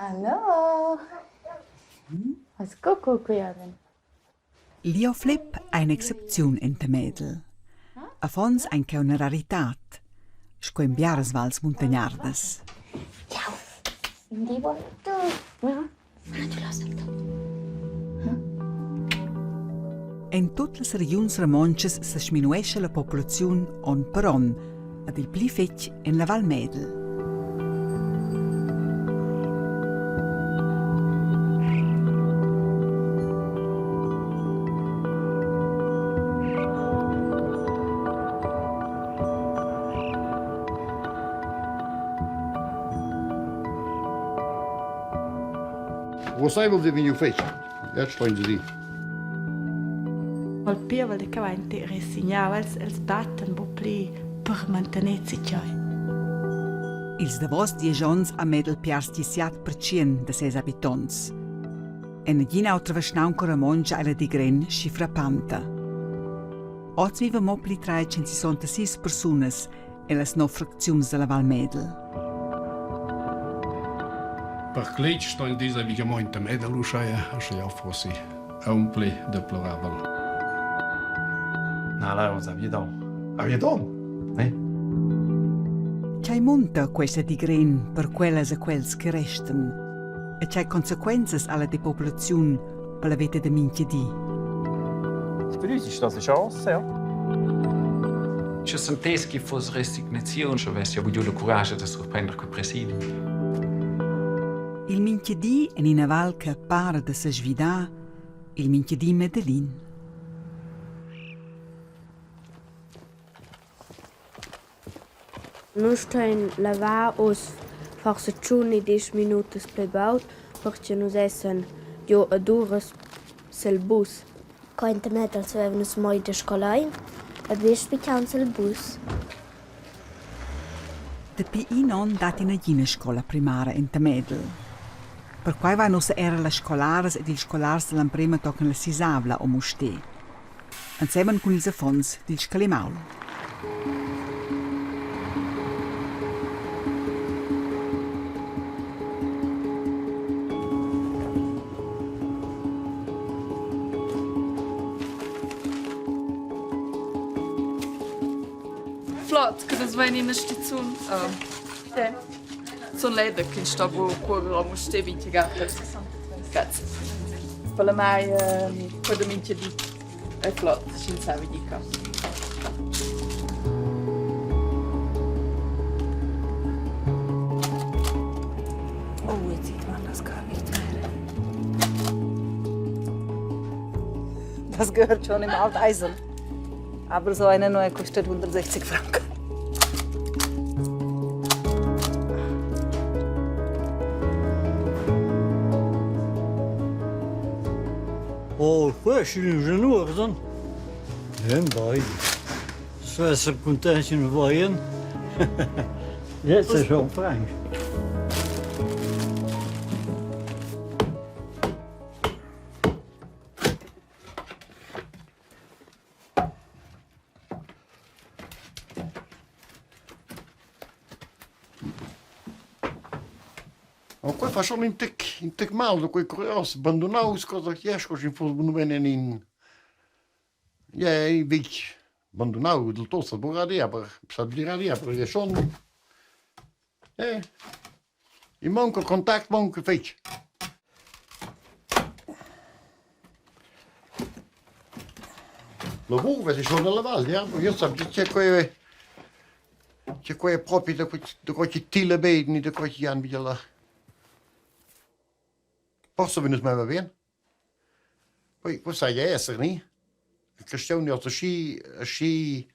Hallo. Was cucu qui aven? Leo Flipp ei in'excepziun enta Medel. Affons ein cheu ina raritad, sco en biaras vals muntagnardas. Ciao. Di buon. En tut las regiuns romontschas sesminuescha la populaziun onn per onn ed il pli fetg en la Val Medel. Uossaivel di vegniu fetg. Jetzt stehen sie dir. Il pievel che vain resignau, els, els battan bu pli per mantener tgei. Ils davos diesch onns ha Medel piars siat pertschien da ses habitonts. En nagina autra vischnaunca romontscha ei la digren schi frappanta. Oz viva mo pli 366 persunas en las nov fracziuns dalla Val Medel. Per cletg sto il dis avigamaint a Medel uscheia, sche jau fossi aunc pli deplorabel. Na, là ons aviedon. Aviedon? Ne? Tgei munta questa digren per quellas e quels che restan? E tgei consequenzas ha la depopulaziun per la veta da mintga di? Für uns ist das eine Chance, ja. Sche sentess che foss resignaziun, sche avess jau giu la curascha da surprender quei presidi. Il mintgadi en ina val che para da sesvidar, il mintgadi medelin. Nus stuein lavar oz forsa tschun ni diesch minutas pli baul, perche nus essan giu ad uras sil bus. Quenta metals vevan nus mo da scolai e bia spitgauns el bus. Dapi in onn datti nagina scola primara enta Medel. Perquai van ussa era las scolaras ed ils scolars dall'emprema tochen la sisavla o Mustér. Ensemen cun ils affons dil Scalimaul. Flot che nus vein ina stizun. Sun leda ch'ins sta buc cuorer a Mustér mintga Grazie. Per la mei quei da mintga di è flot, sch'ins sa vegnir qua. Oh, jetzt sieht man das gar nicht mehr. Das gehört schon im Alteisen. Aber so eine neue kostet 160 Franken. Oh, questo è un uorden. En bai. Svesser contention voien. Jetzt ist schon frank. Ma quei fa schon in tec in tec mal da quei curios, bandunaus cosa chi es, co sch'in fuss bun ben en in ja in vitg bandunau del tot sa buca dir, aber sa dir aber è schon eh I maunca contact maunca fetg. Lavur vesi schon dalla val, ja. Io sa che quei che quei è propi da da quei chi tila bein ni da quei chi han via là. Forsa vegn nus meva bien. Poi quei sai esser, ni? Il cristian è aschi aschi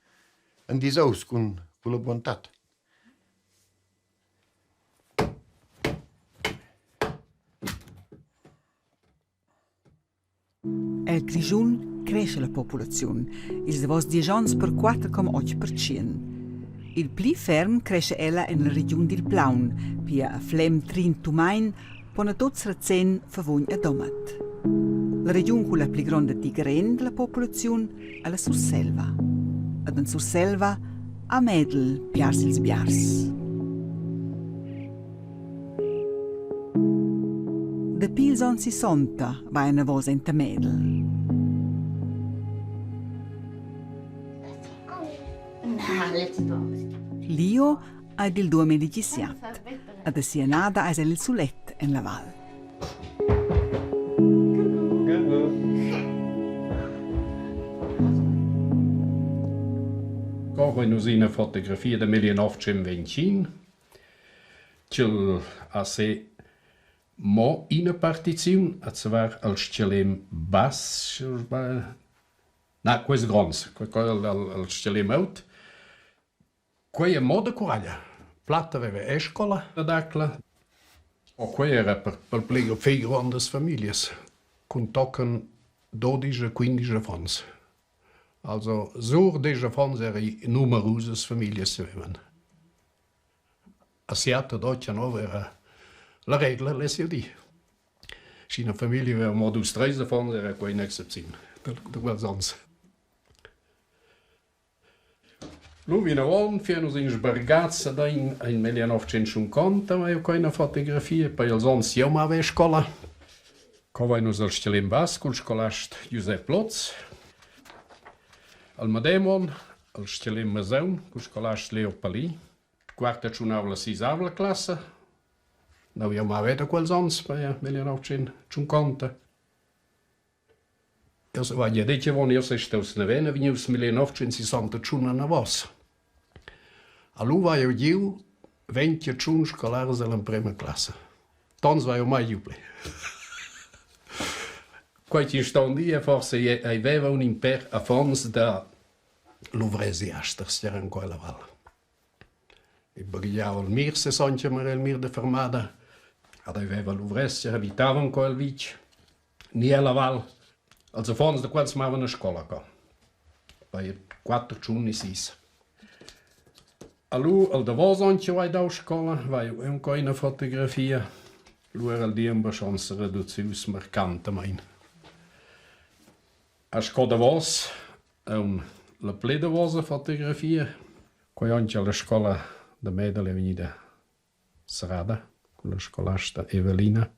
endisaus cun cun la buontad. El Grischun crescha la populaziun ils davos diesch onns per 4,8%. Il pli ferm crescha ella en la regiun dil Plaun, pia a Flem, Trin, Tumein, pon a tuts Razen, Favugn e Domat. La regiun cun la pli gronda digren dalla populaziun è la Surselva. Ed en Surselva ha Medel piars ils biars. Dapi ils onns sissonta va enavos enta Medel. Lio ha il 2017. Ad sia nada eis el il sulet en la val. Co nus ina fotografia da 1925 ch'el ha se mo ina partiziun, a zvar al schelem bass, na, quels gronds, quel al schelem aut. Quei è mo da Curaglia. Platta aveva e scola ad Acla. O quei era per, per pli fei grondas famiglias cun tochen 12 e 15 affons. Also sur diesch affons era numerusas famiglias avevan. A siat ad otg nov era la regla, less jeu dir. Sch'ina famiglia aveva mo dus treis affons era quei in'excepziun da, da quels onns. Lu vinavon fian nus in sbargats ad ein ein 1950 hai jeu ina fotografia, poi els onns jeu mava a scola. Co vein nus al Stelin Bass cul scolast Giusep Lotz. Al medem onn al Stelin Maseun cul scolast Leo Pally. Quarta tschunavla sisavla classa. Neu jeu mava da quels onns, poi 1950. Eu vai gia detg avon, eu sei staus naven e vegnius 1968 anavos. Alura vai jeu giu 21 scolars dall'emprema classa. Tons vai jeu mai giu pli. Quei chi ston dir forse ei veva un imper affons da luvrers jasters ch'eran quella val. E baghegiava il mir sessontga il mir da fermada. Ad ei veva luvrers che habitavan quel vitg. Ni ella val. Els affons da quels mavan a scola co. Bei quatter, tschun ni sis. Alura il davos onn ch'jeu hai dau scola vai jeu aunc ina fotografia. Lu era il diember schon sereducius marcantamein. A sco davos aunc la pli davosa fotografia. Quei onn che la scola da Medel è vegnida serrada cun la scolasta Evelina.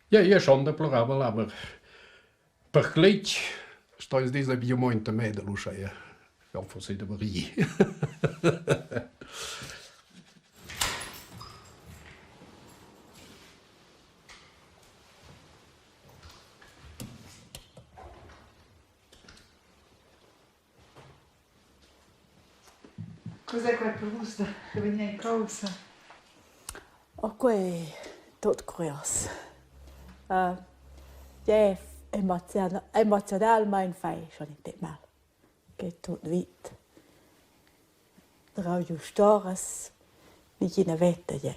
Ja, io schon deplorabel, aber per cletg sto ins dir bia mo inta Medel uscheia. Ja, forse da ri. Cos'è quel per vus da vegnir in causa? Oh, quei ei tut curios. Jeu emozionalmein fai schon in tec mal, che tut vit. Drau giu storas, negina veta jeu.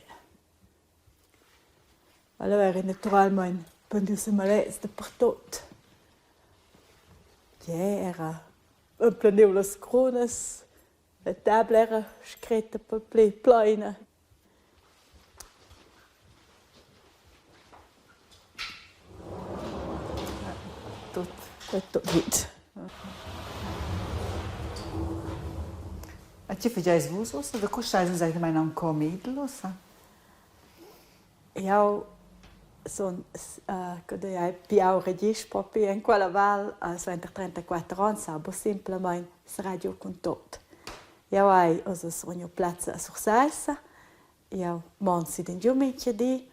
Allura eri naturalmein pendius malets dapertut. Jeu era empleniu las crunas, la tabla era scretta per pli pleina. Tut, tut vit. A tge fageis vus ussa? Da co stais vus eigentlich aunc Medel ussa? Jau sun uh, piau regisch propi en quella val suenter 34 onns aber simplamain serà giu cun tot. Jau hai oz survegniu plazza a Sursaissa, jau mon si d'in giu mintga di,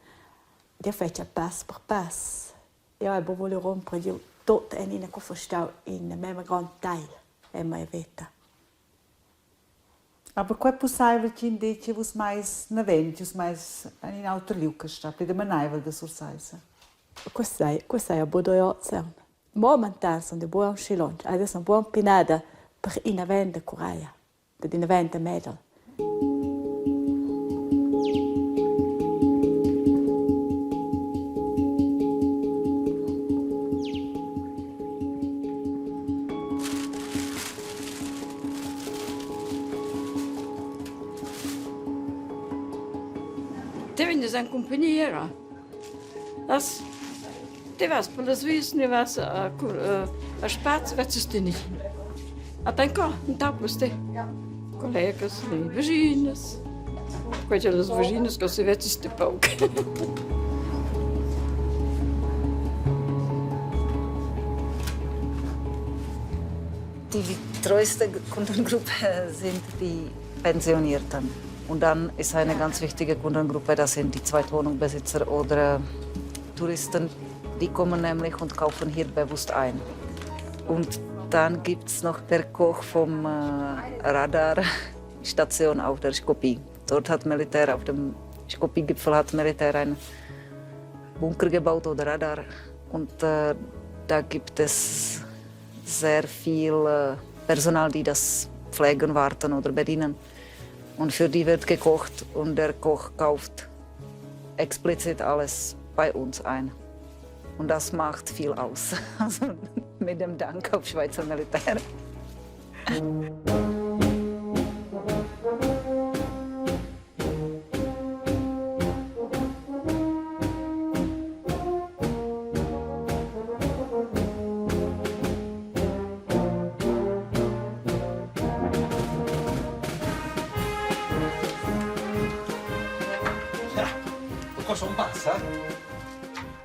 jau fetsch pass per pass. Jau hai buca vuliu rumper giu tut en ina co stau in mema grond tagl en mia veta. Aber quei pusseivel ch'in di che vus meis naven, che vus meis en in auter liug che sta pli damaneivel da Sursaissa? Questa questa è buca ozean. Momentan sun da buon schi lunsch. Adesso sun buon pinada per ina venda Curaia, dad ina venda Medel. Ti vegnas en cumpagnia era. Las, ti vas per las vias, ne vas a, a spaz, vezzas ti nicht. A ten co, entaupas ti. Collegas, viginas. Quei las viginas che si vezzas ti pauc. Die treueste Kundengruppe sind die Pensionierten. Und dann ist eine ganz wichtige Kundengruppe, das sind die Zweitwohnungbesitzer oder Touristen. Die kommen nämlich und kaufen hier bewusst ein. Und dann gibt es noch der Koch vom äh, Radarstation auf der Skopie. Dort hat Militär auf dem Skopie-Gipfel hat Militär einen Bunker gebaut oder Radar. Und äh, da gibt es sehr viel äh, Personal, die das pflegen, warten oder bedienen. Und für die wird gekocht und der Koch kauft explizit alles bei uns ein. Und das macht viel aus. Also mit dem Dank auf Schweizer Militär.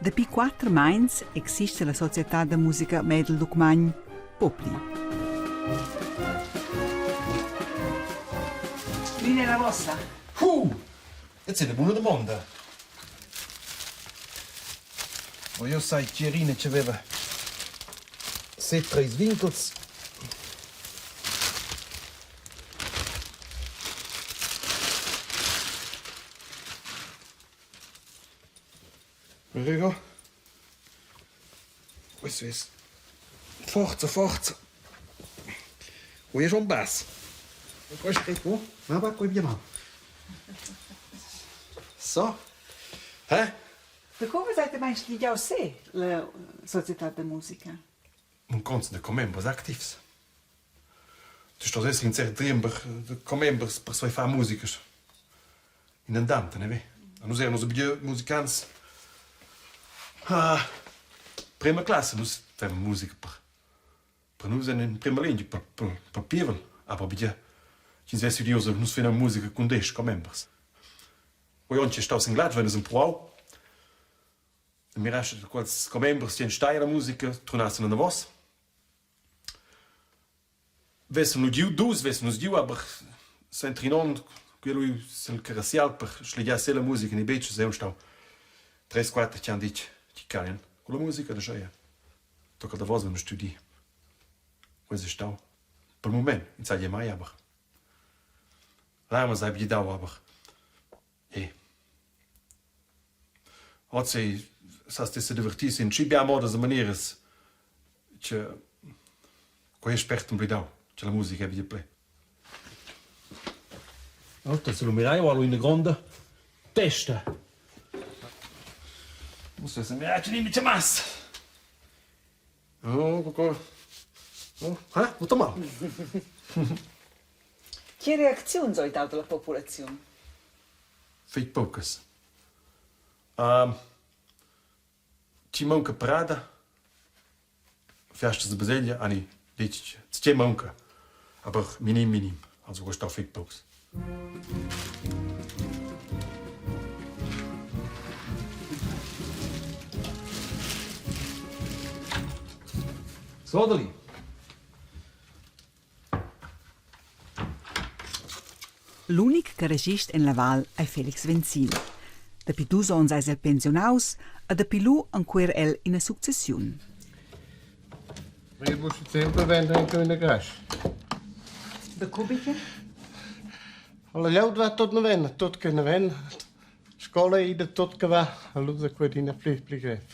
Dapi quatter meins exista la societad da musica Medel Lucmagn Popli. Linea la vossa? Uh, jetzt è una buona domanda. Ma io sai Pierina che aveva set treis vincels. Rüger. Questo è Forza, forza. Ui è schon bass. Questo è qua. Ma va qui bien. So. Hä? Da come seid meinst du jau se la società da musica? Munconza da commembers activs. Tu stos esser in cert diember da commembers per saver far musicas. In andante, ne ve? A nus eran nus bia musicants. Ah, prima classe, nus fem musica per per nus en in prima linea, per, per, per pievel, aber bia ch'ins vess udiu nus fenan musica cun desch commembers. Quei onn che staus in glatsch vein nus empruau. E mirascha quels commembers che stai alla musica turnassen anavos. Vessen udiu dus, vessen nus giu, aber suenter in onn quel lui sel caressial per schligiar sez la musica ni betg, ei stau treis, quater che han ditg chi calien culla musica da scheia. Tocca davos vein nus studi. Quei ei stau pel mument, ins sa gie mai, aber larmas hai gidau, aber eh. Oz ei sas ti sedivertir sin schi bia modas e manieras che quei ei spert emblidau, che la musica ei bia pli. Alter, se lu mirai ho ina gronda testa. Ussa se mirai ni mi mas. Oh, co. Oh, eh, tutto mal. Che reacziun soi dau dalla populaziun? Fetg poucas. Ti maunca prada, fiastas da baselgia, ani detg, tgei maunca, aber minim minim, also questa fetg paucs. Sodali. L'unic che regist en la val ei Felix Venzin. Dapi dus onns eis el pensiunaus e dapi lu enquera el ina successiun. Io posso sempre vendere anche una grascia. Da cubica? Allora, glieud va tot naven, tot che naven. Scola ida tot che va, allura quedina pli pli grev.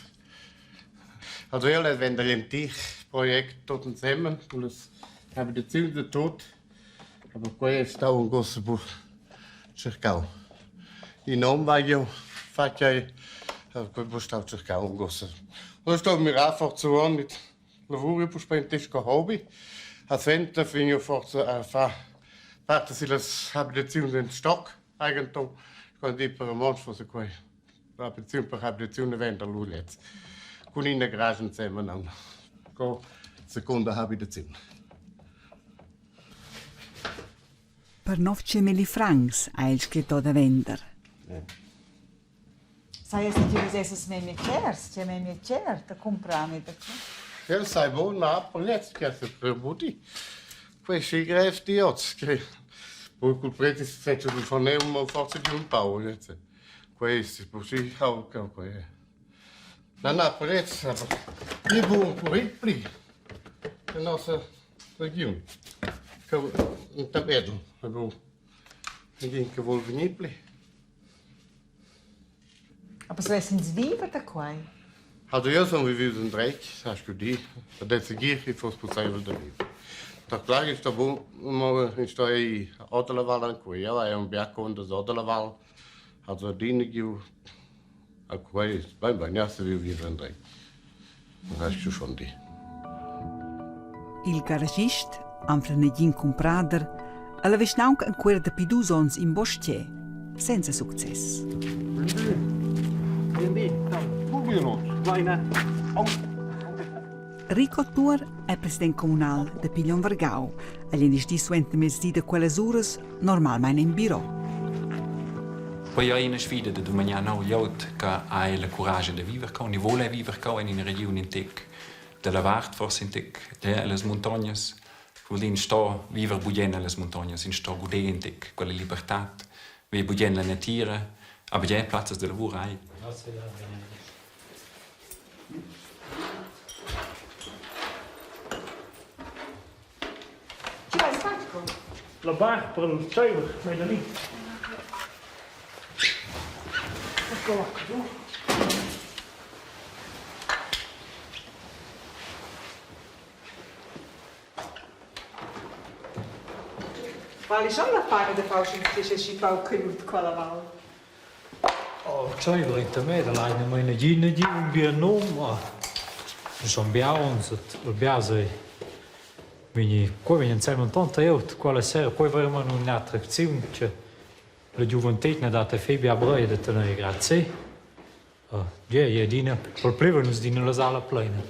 Also io less vender l'entir project tot ensemen, cullas abitaziuns da tot, aber quei ei stau ün grossa bu tschercau. In hom vai jeu fatg ei, quei bu stau tschercau ün grossa. Allora sto mirar forza uonn mit lavur puspei in tec sco hobi. A suenter vegn jeu forsa a far parte sillas abitaziuns en stock eigentum, quando di per romontsch fosse quei abitaziun per abitaziun e vender lu lez cun ina garage ensemen an co secunda habitaziun. Per 900 francs ha el scritto da vender. Sai se ti vus essas memia chers, ti è memia cher da comprarmi da qua. El sai buc, ma per gliez che se per buti. Quei schi grev di oz che buc cul preti senza du schon mo forse giu un pau gliez. Quei si così au che quei. Na na, per gliez, aber ni buc un pli pli. La nossa regiun. Che un tabedel, bu nagin che vul vegnir pli. Aber so essens viver da quai? Also io sun vivius endretg, hast du dir. Ed è segir ch'i foss pussaivel da viver. Da clar sto bun, mo in sto ei ota la val an quei. Ella è un bia condas ota la val. Also adina giu a quei bein bein ja saviu viver endretg. Das hast du schon dir. Il garagist anfla negin cumprader, alla vischnaunca enquera dapi dus onns in boschier, senza success. Rico Tuor è president communal da Piglion Vargau. El glindesdi suentermezdi da quellas uras normalmein in biro. Poi è ina sfida da dumagnar nov glieud che ha la curascha da viver qua, ni vuole viver qua en ina regiun in tec dalla vart, forse in tec las muntognas. Vuol dir, sto viver bugen ellas muntognas, ins sto guder in tec quella libertad, viver bugen la natira, aber già plazzas da lavur hai. Chi vais fatg co? La bar per il tscheiver, meglio lì. Ecco là. Vali schon la paina da far uschè schi pauc aiut qua la val? Oh, tscheiver inta me da lai nemain nagin nagin ün bien nom, ma schon bia ons et il bia sei vegni qua vegn insembel tanta glieud quella sera, quei verament ün'attracziun che la giuventetgna dat a fei bia breia da tener grazie. Gie, gie, adina. Col pliva nus adina la sala pleina.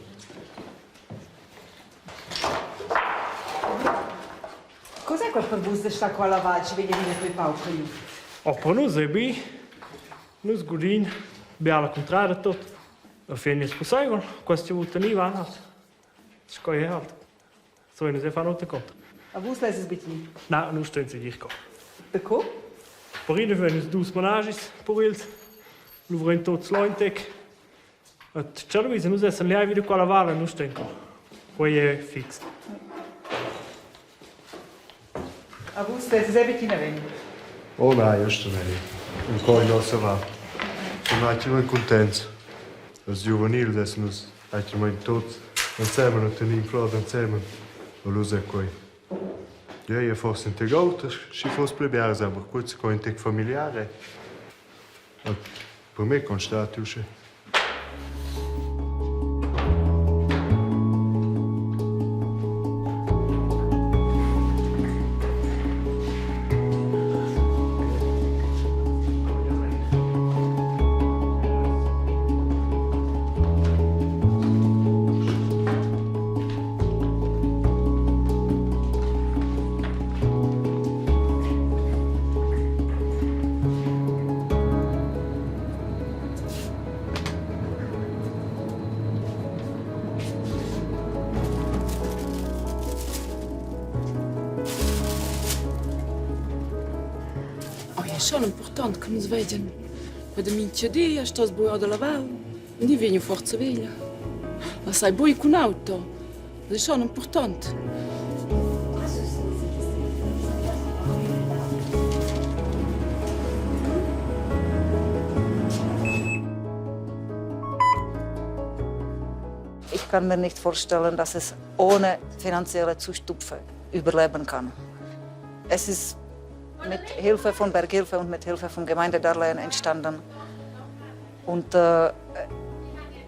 Cos'è quel per vus da star qua alla val, ci vegn adina pli pauc aiut? Oh, per nus è bi. Nus gudin biala cuntrada tot. La fin es pussaivel, questa vouta ni va halt. Sco è halt. So nus far oter conto. A vus lesses betg ir? Na, nus stein segir co. Daco? Per ina vein nus dus managis purils. Luvrein tots lointec. Et tschella visa nus essan liai vi da quella val e nus stein co. Quei è fix. A vus lesses er betg ina vegn? Oh nein, io nicht. Un co in nossa val. Sun atgnamein cuntents. Els giuvenils essen nus atgnamein tuts ensemen e tenin flot ensemen. E lu è quei. Ja, io forse in tec auter, schi foss pli biars, aber kurz co in tec familiare. Per me constat uschè. Oh, è schon important che nus vegien Quei da mintga di stos buca dalla val, ni vegn forza veglia. Ma sai buc cun auto, das ist schon important. Ich kann mir nicht vorstellen, dass es ohne finanzielle Zustupfe überleben kann. Es ist mit Hilfe von Berghilfe und mit Hilfe vom Gemeindedarlehen entstanden. Und äh,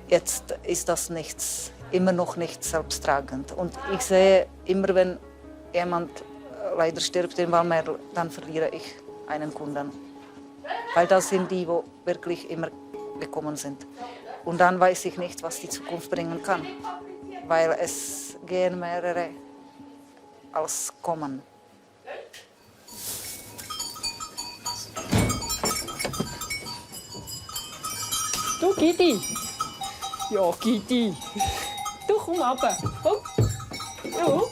jetzt ist das nichts, immer noch nicht selbsttragend. Und ich sehe immer, wenn jemand äh, leider stirbt in Walmerl, dann verliere ich einen Kunden. Weil das sind die, wo wirklich immer gekommen sind. Und dann weiß ich nicht, was die Zukunft bringen kann, weil es gehen mehrere als kommen. Du Gidi! Ja, Gidi! Du. Komm runter. Komm. Du.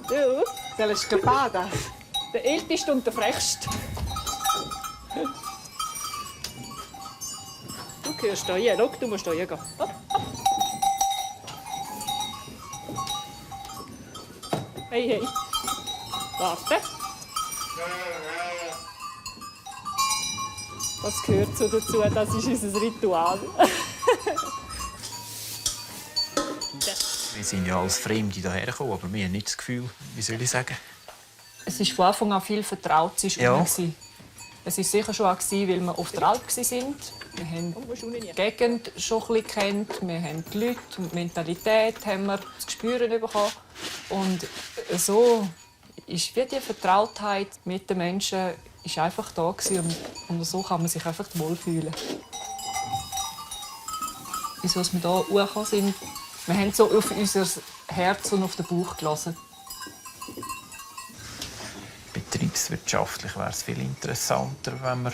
Du. Quella scappada. Der älteste und der frechste. Du gehörst da hier. Schau, du musst da hier gehen. Hopp, hopp. Hey, hey. Warte. Das gehört so dazu, das ist unser Ritual. Wir sind ja als Fremde hierher gekommen, aber wir haben nicht das Gefühl, wie soll ich sagen? Es war von Anfang an viel Vertrautes Ja. rum. Es war sicher schon auch, weil wir auf der Alp waren. Wir haben die Gegend schon ein bisschen kennt, wir haben die Leute und die Mentalität haben wir zu spüren bekommen. Und so ist wie die Vertrautheit mit den Menschen ist einfach da gewesen und so kann man sich einfach wohlfühlen. Wieso wir hier hochgekommen sind, wir haben so auf unser Herz und auf den Bauch gehört. Betriebswirtschaftlich wäre es viel interessanter, wenn wir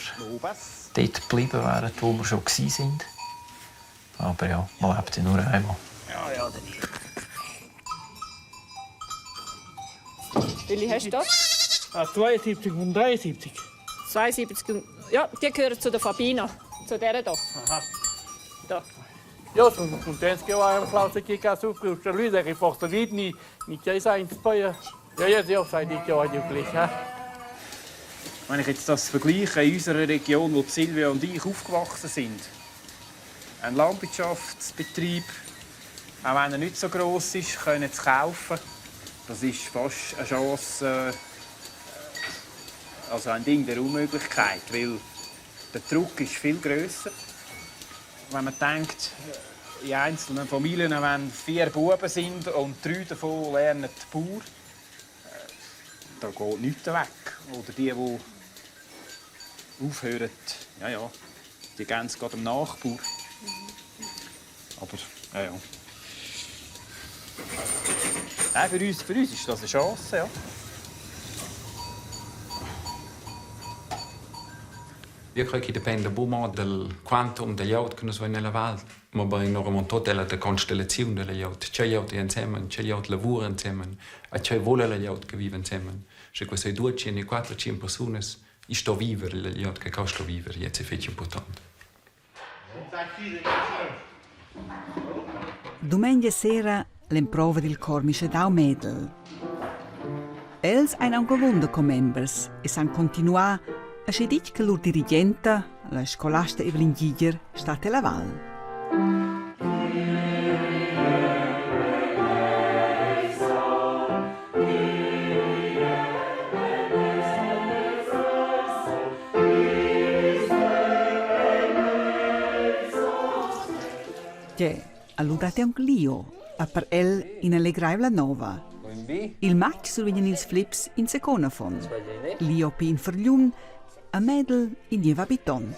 dort geblieben wären, wo wir schon sind. Aber ja, man lebt ja nur einmal. Ja, ja, Welche hast du da? 72 und 73. 72 und... Ja, die gehören zu der Fabina. Zu der hier. Aha. Da. Ja, sono contento che ho Klaus che cazzo che lui che forse vidi ni ni che sa in Spagna. Ja, ja, ja, sai di che ho glücklich, ha. Wenn ich jetzt das vergleiche in unserer Region, wo Silvia und ich aufgewachsen sind, ein Landwirtschaftsbetrieb, auch wenn er nicht so gross ist, können zu kaufen, das ist fast eine Chance, also ein Ding der Unmöglichkeit, weil der Druck ist viel grösser. Wenn man denkt, in einzelnen Familien, wenn vier Buben sind und drei davon lernen Bauer, da geht nichts weg. Oder die, die aufhören, ja, ja, die geben es gerade dem Nachbar. Aber, ja, ja. Nein, für uns ist das eine Chance, ja. Io credo che dipenda buca dal quantum degli glieud che nus vein nella val, ma bein oravant della da constellazione della glieud. C'è glieud insieme, c'è glieud lavora insieme, e c'è vuole la glieud che vive insieme. Se queste 200, 400 persone, ich sto viver la glieud che sto viver, jetzt è fetg important. Dumengia sera l'emprova dil chor mischedau Medel. Els ein aunc avunda commembers e san continuar aschi ditg che lur dirigenta, la scolasta Evelyn Giger, stat ella val. Gie, allura dat aunc Lio, a per el ina legreivla nova. Il matg survegnan ils Flips in secund affon. Lio pi in fargliun, a Medel in niev habitont.